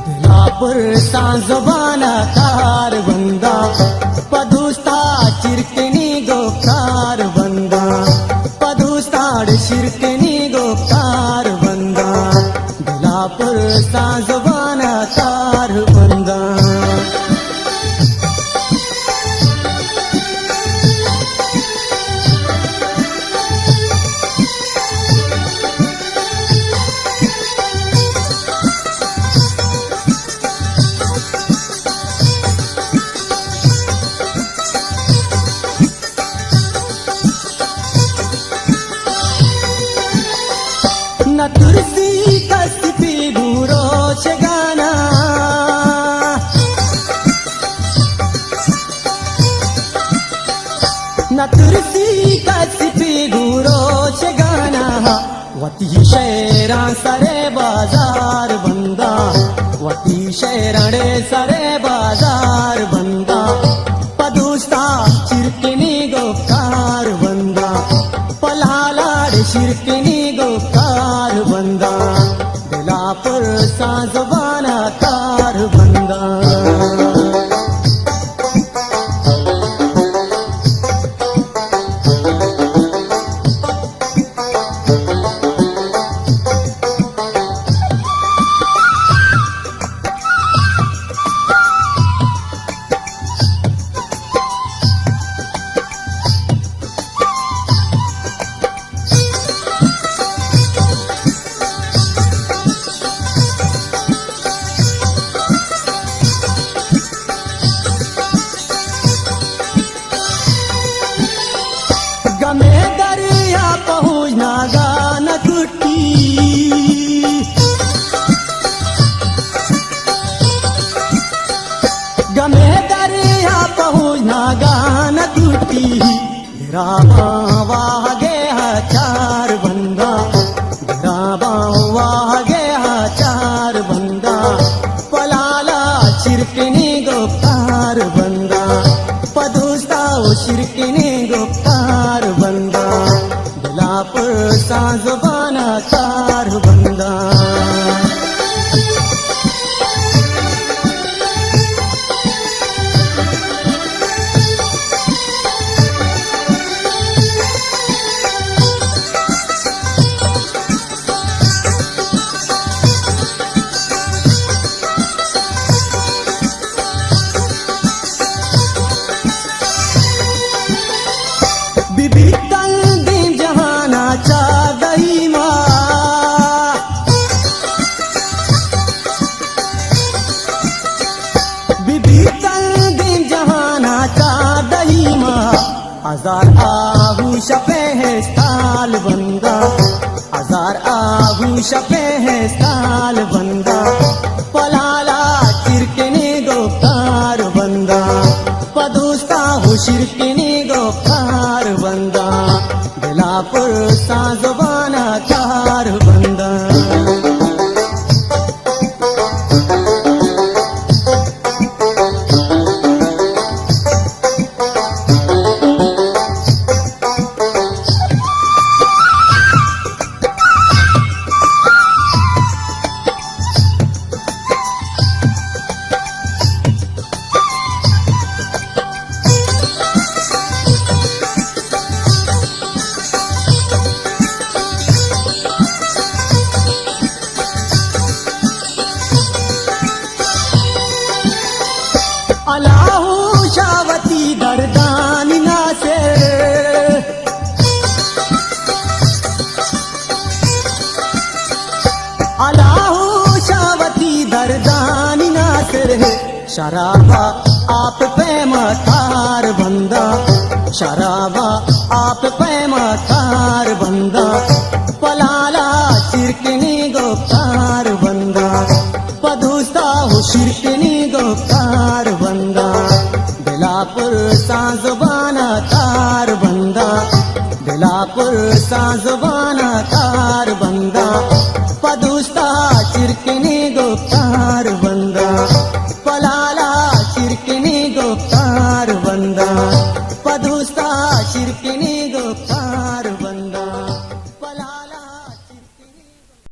دلا پرساں زبان ءَ کار بنداں، پہ دوستا چرکنی گفتار بنداں، پہ دوستا چرکنی گفتار بنداں، دلا پرساں زبان ءَ کار بنداں۔ نہ ترسی کس پہ گورو چگانا، نہ ترسی کس پہ گورو چگانا۔ وتی شعراں سرے بازار بنداں، وتی شعراں سرے بازار بنداں، پہ دوستا چرکنی گفتار بنداں، پہ لالاڑ چرکنی گفتار بنداں، دلا پرساں زبان ءَ کار بنداں۔ گمے دریا پہوج ناگا نہ کٹی، گمے دریا پہوج ناگا نہ کٹی۔ گراباں واہگے ہچار بنداں، گراباں واہگے ہچار بنداں، پہ لالا چرکنی گفتار بنداں، پہ دوستا و چرکنی گفتار بنداں، دلا پرساں زبان ءَ کار بنداں۔ بہ بیتاں دیم جہان ءَ چہ دہی ماہ، بہ بیتاں دیم جہان ءَ چہ دہی ماہ، ہزار آہو شپے استال بنداں، ہزار آہو شپے استال بنداں، پہ لالا چرکنی گفتار بنداں، پہ دوستا ہو چرکنی گفتار بنداں، دلا پرساں زبان ءَ کار بنداں۔ اللہ شاوتی دردانی ناصر، اللہ شاوتی دردانی ناصر، شرابا آپ پیما کار بنداں، شرابا آپ پیما کار بنداں۔ زبان ءَ تار بنداں، دل ءَ پرساں زبان ءَ تار بنداں، پہ دوست ءَ چرکنی گفتار بنداں، پہ لال ءَ چرکنی گفتار